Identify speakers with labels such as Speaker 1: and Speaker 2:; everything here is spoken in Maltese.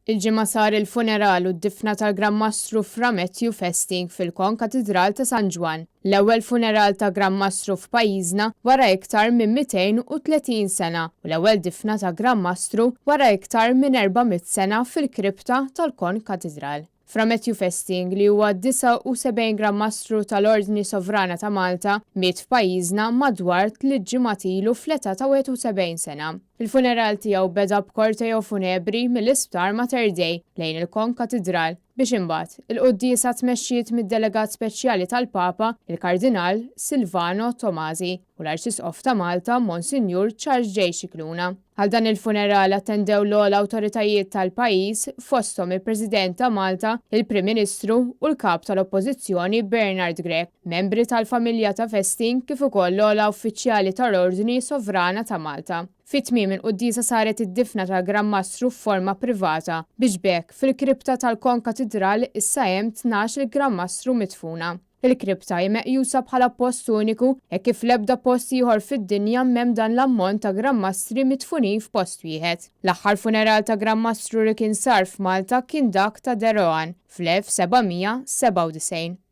Speaker 1: Il-Ġimgħa sar il-funeral u d-difna tal-Gran Mastru Fra Matthew Festing fil-Kon-Katidral ta' San Ġwann, l-ewwel funeral ta' Gran Mastru f'pajjiżna wara iktar minn 230 sena u l-ewwel difna ta' Gran Mastru wara iktar minn 400 sena fil-kripta tal-Kon-Katidral. Fra Matthew Festing, li huwa 79 Gran Mastru tal-Ordni Sovrana ta' Malta, miet f'pajjiżna madwar tliet ġimgħat ilu fl-età ta' 71 sena. Il-funeral tiegħu beda b'korteo funebri mill-Isptar Mater Dei lejn il-Kon-Katidral biex imbagħad, il-quddiesa tmexxiet mid-Delegat Speċjali tal-Papa, il-Kardinal Silvano Tomasi u l-Arċisqof ta' Malta, Monsinjur Charles J. Scicluna. Għal dan il-funeral attendew l-ogħla awtoritajiet tal-pajjiż, fosthom il-President ta' Malta, il-Prim Ministru u l-Kap tal-Oppożizzjoni Bernard Grech, membri tal-familja ta' Festing kif ukoll l-ogħla uffiċjali tal-Ordni Sovrana ta' Malta. Fi tmiem il-quddiesa saret id-difna tal-Gran Mastru f'forma privata biex b'hekk fil-kripta tal-Konkatidral issa hemm 12 il-Gran Mastru midfuna. Il-kripta hi meqjusa bħala post uniku hekk kif l-ebda post ieħor fid-dinja m'hemm dan l-ammont ta' Gran Mastri midfunin f'post wieħed. L-aħħar funeral ta' Gran Mastru li kien sar f'Malta kien dak ta' De Rohan fl-1797.